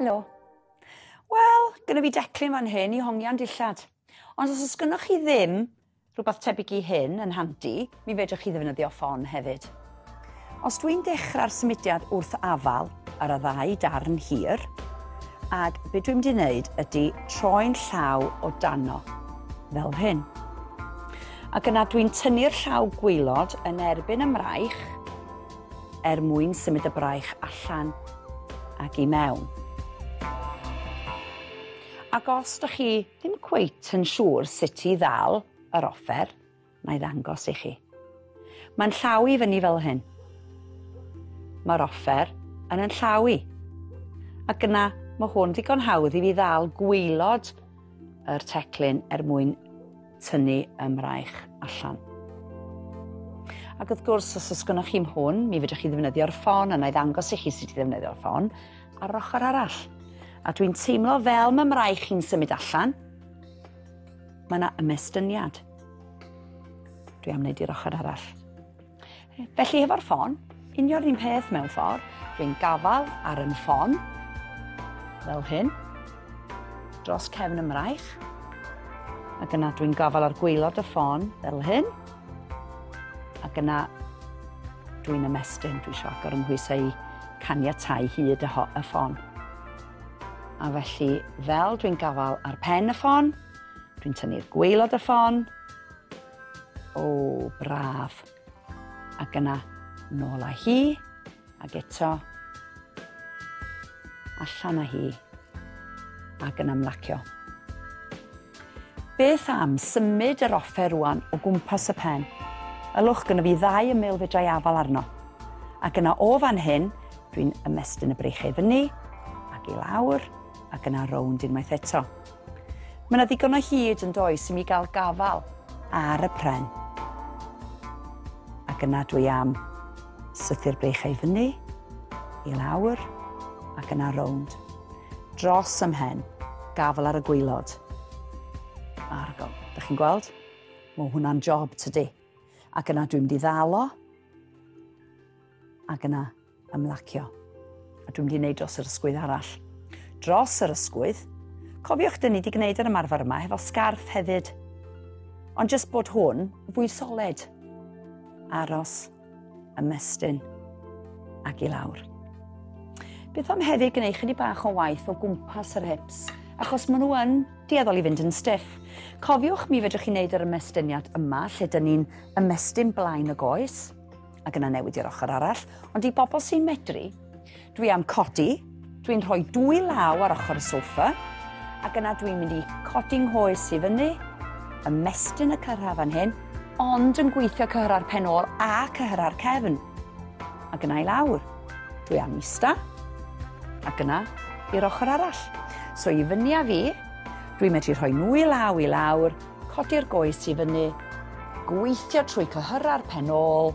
Helo. Wel, gynna fi declyn fan hyn i hongian dillad. Ond os oes gynnoch chi ddim rhywbeth tebyg i hyn yn handi, mi fedrwch chi ddefnyddio ffon hefyd. Os dwi'n dechrau'r symudiad wrth afal ar y ddau darn hir, ac be dwi'n mynd i wneud ydy troi'n llaw o dano, fel hyn. Ac yna dwi'n tynnu'r llaw gwaelod yn erbyn y mraich er mwyn symud y braich allan ac i mewn. Ac os ydych chi ddim cweit yn siŵr sut i ddal yr offer, na i ddangos i chi. Mae'n llaw i fyny fel hyn. Mae'r offer yn yn llaw i. Ac yna mae hwn ddigon hawdd i fi ddal gwaelod yr teclyn er mwyn tynnu y mraich allan. Ac wrth gwrs, os oes gynnoch chi'm hwn, mi fedrwch chi ddefnyddio'r ffon, a na i ddangos i chi sut i ddefnyddio'r ffon ar yr ochr arall. A dwi'n teimlo fel mae mraich chi'n symud allan, mae yna ymestyniad. Dwi am wneud i'r ochr arall. Felly hefo'r ffon, unio'r un peth mewn ffordd, dwi'n gafal ar yn ffon, fel hyn, dros cefn y mraich, ac yna dwi'n gafal ar gwaelod y ffon, fel hyn, ac yna dwi'n ymestyn, dwi eisiau agor yng nghwysau i caniatau hyd y, y ffon. A felly, fel dwi'n gafal ar pen y ffon, dwi'n tynnu'r gwaelod y ffon, o, braf. Ac yna, nôl â hi, ac eto, allan â hi, ac yn ymlacio. Beth am symud yr offer rwan o gwmpas y pen? Ylwch, gynno fi ddau ymyl fedrai afal arno. Ac yna o fan hyn, dwi'n ymestyn y breichiau fyny, ac i lawr, ac yna rownd unwaith eto. Mae yna ddigon o hyd yn does i mi gael gafal ar y pren. Ac yna dwi am sythu'r breichiau fyny, i lawr, ac yna rownd. Dros ym mhen, gafal ar y gwaelod. Argol. Da chi'n gweld? Mae hwnna'n job tydi. Ac yna dwi'n mynd i ddal o. Ac yna ymlacio. A dwi'n mynd i wneud dros yr ysgwydd arall. Dros yr ysgwydd, cofiwch dyn ni wedi gwneud yr ymarfer yma hefo sgarff hefyd. Ond jyst bod hwn fwy soled. Aros, ymestyn ac i lawr. Beth am hefyd gwneud chydig bach o waith o gwmpas yr hips, achos maen nhw yn dueddol i fynd yn stiff. Cofiwch mi fedrwch chi wneud yr ymestyniad yma lle dyn ni'n ymestyn blaen y goes, ac yna newid i'r ochr arall, ond i bobl sy'n medru, dwi am codi, dwi'n rhoi dwy law ar ochr y soffa, ac yna dwi'n mynd i codi nghoes i fyny, ymestyn y cyrra fan hyn, ond yn gweithio cyhyra'r pen ôl a cyhyra'r cefn. Ac yna i lawr. Dwi am ista, ac yna i'r ochr arall. So i fyny â fi, dwi'n medru rhoi nwy law i lawr, codi'r goes i fyny, gweithio trwy cyhyra'r pen ôl,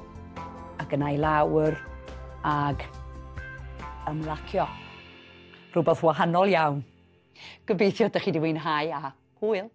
ac yna i lawr, ag ymlacio. Rhywbeth wahanol iawn. Gobeithio ydych chi wedi mwynhau a hwyl!